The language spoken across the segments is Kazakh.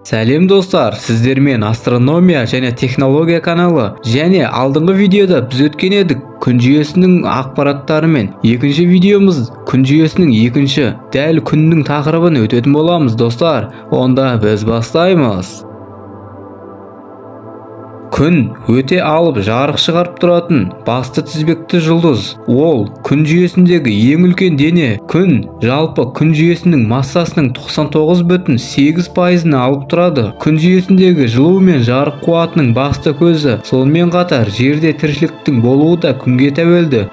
Сәлем достар, сіздермен астрономия және технология каналы. Және алдыңғы видеода біз өткен едік күн жүйесінің ақпараттарымен. Екінші видеомыз күн жүйесінің екінші, дәл күннің тақырыбын өтетін боламыз достар. Онда біз бастаймыз. Күн өте алып жарық шығарып тұратын басты тізбекті жұлдыз. Ол күн жүйесіндегі ең үлкен дене. Күн жалпы күн жүйесінің массасының 99,8%-ын алып тұрады. Күн жүйесіндегі жылу мен жарық қуатының басты көзі. Сонымен қатар жерде тіршіліктің болуы да күнге тәуелді.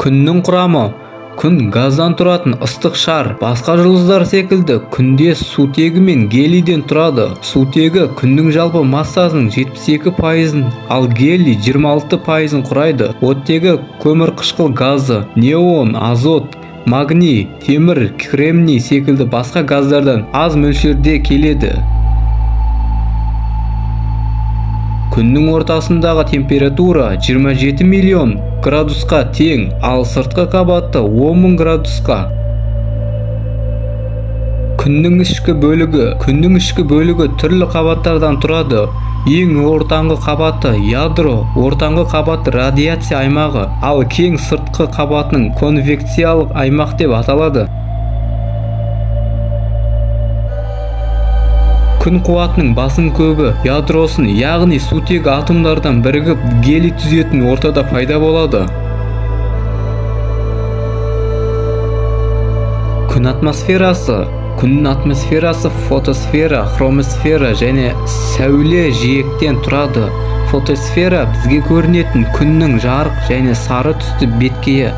Күннің құрамы. Күн газдан тұратын ыстық шар. Басқа жұлдыздар секілді күнде сутегі мен гелийден тұрады. Сутегі күннің жалпы массасының 72%-ын, ал гелий 26%-ын құрайды. Оттегі көмірқышқыл газы, неон, азот, магний, темір, кремний секілді басқа газдардан аз мөлшерде келеді. Күннің ортасындағы температура 27 миллион градусқа тең, ал сыртқы қабаты 10 мың градусқа. Күннің ішкі бөлігі. Күннің ішкі бөлігі түрлі қабаттардан тұрады. Ең ортаңғы қабаты ядро, ортаңғы қабаты радиация аймағы, ал кең сыртқы қабатының конвекциялық аймақ деп аталады. Күн қуатының басым көбі ядросын, яғни сутегі атомдардан бірігіп гелий түзетін ортада пайда болады. Күн атмосферасы. Күннің атмосферасы фотосфера, хромосфера және сәуле жиектен тұрады. Фотосфера бізге көрінетін күннің жарық және сары түсті беткейі.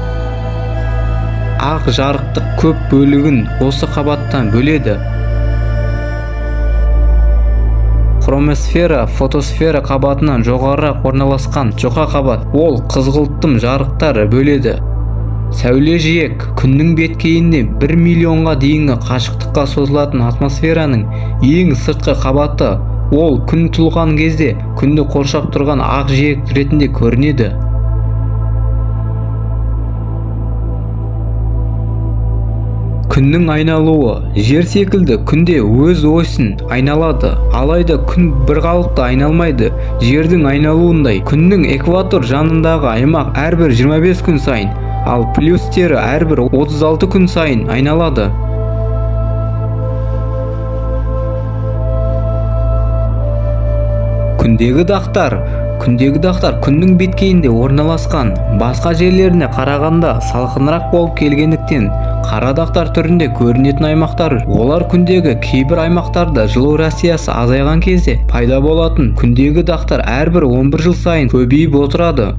Ақ жарықтық көп бөлігін осы қабаттан бөледі. Хромосфера фотосфера қабатынан жоғарырақ орналасқан жұқа қабат. Ол қызғылтым жарықтар бөледі. Сәуле жиек күннің беткейіне 1 миллионға дейінгі қашықтыққа созылатын атмосфераның ең сыртқы қабаты. Ол күн тұлған кезде күнді қоршап тұрған ақ жиек ретінде көрінеді. Күннің айналуы. Жер секілді күнде өз осін айналады. Алайда күн бірқалыпты айналмайды. Жердің айналуындай күннің экватор жанындағы аймақ әрбір 25 күн сайын, ал плюстері әрбір 36 күн сайын айналады. Күндегі дақтар. Күндегі дақтар күннің беткейінде орналасқан. Басқа жерлеріне қарағанда салқынырақ болып келгендіктен қара дақтар түрінде көрінетін аймақтар. Олар күндегі кейбір аймақтарда жылу радиациясы азайған кезде пайда болатын. Күндегі дақтар әрбір 11 жыл сайын көбейіп отырады.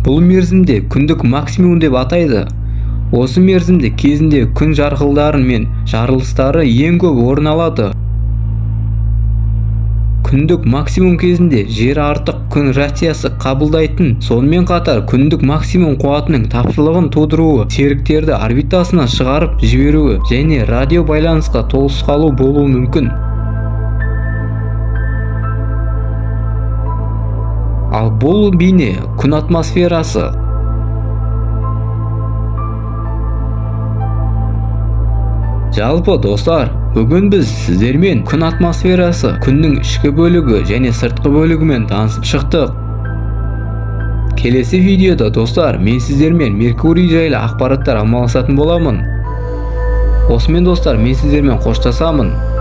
Бұл мерзімде күндік максимум деп атайды. Осы мерзімде кезінде күн жарқылдары мен жарылыстары ең көп орын алады. Күндік максимум кезінде жер артық күн радиациясы қабылдайтын, сонымен қатар күндік максимум қуатының тапшылығын тудыруы, серіктерді орбитасынан шығарып жіберуі және радио байланысқа толысқалы болуы мүмкін. Ал бұл бейне күн атмосферасы. Жалпы достар, бүгін біз сіздермен күн атмосферасы, күннің ішкі бөлігі және сыртқы бөлігімен танысып шықтық. Келесі видеода достар, мен сіздермен Меркурий жайлы ақпараттар алмасатын боламын. Осымен достар, мен сіздермен қоштасамын.